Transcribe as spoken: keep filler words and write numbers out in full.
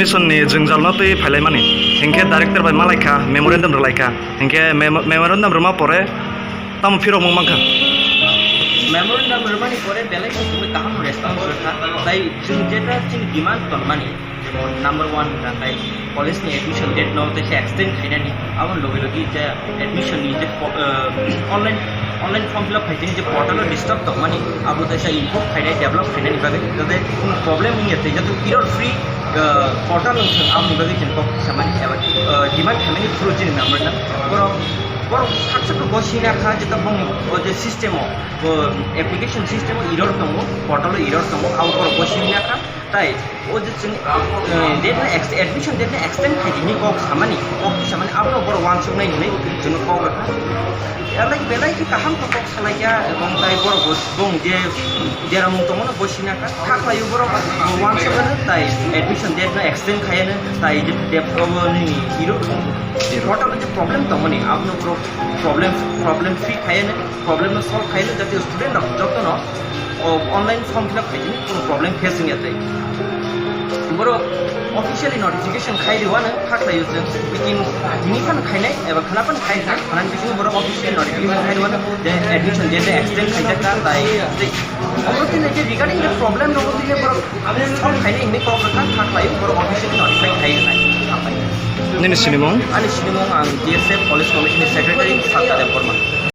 Mission ni jwngjalno twi phailaimani, hinkhe director bai malaikha, memorandum rwlaikha, hinkhe memo-, memorandum rwma pore tamo phirokmung mankha. Memorandum rwmani pore belai khe chwngno kaham response rwkha, tai chwng jeta chini demand tonmani, jemon number one hwnka khai college ni admission date no tei se extend khainani, aboni loge loge je admission ni je po-, ah, online, online form fill up khaitini je portal o disturb tongmani, abo tei se improve khainai, develop khainani bagwi, jate problem wngya tei jate error free, ah, portal wngthang, aboni bagwi chwng kok samani eba, ah, demand khaimani through chini memorandum. Borok, borok sak sak bo sina kha je tabuk o je system o, o application system o error tongo, portal o error tongo, abo borok bo sina kha. Tai o je chwng, eh, date no ex-, admission date no extend khaidi hinwi kok samani, kok twi samani, abono borok uansuknai hinwi chwngno kok rwkha. Belai, belai khe kaham khe kok salaikha, ebong tai borok bo bong je jeramung tongmano bo sina kha, kha khlaio borok uansukmano tai admission date no extend khaiano tai je date obo nini hero portal je problem tongmani abono borok problem, problem free khaiano, problem no solve khaiano, jate student rok jotono o online form fill up khaitini kono problem face wngya tei. Borok officially notification khai rwano kha khlaio chwng, lekin tini phano khainai eba khwna phano khai kha, khwnani bisingo borok officially notification khai rwano je admission date extend khaijak kha tai. Tei omo tini je regarding the problem no tini borok solve khainai hinwi kok rwkha, kha khlaio borok officially notify khai rwnai. Nini sinimung? Ani sinimung ang D S F College Committee ni Secretary Satta Debbarma.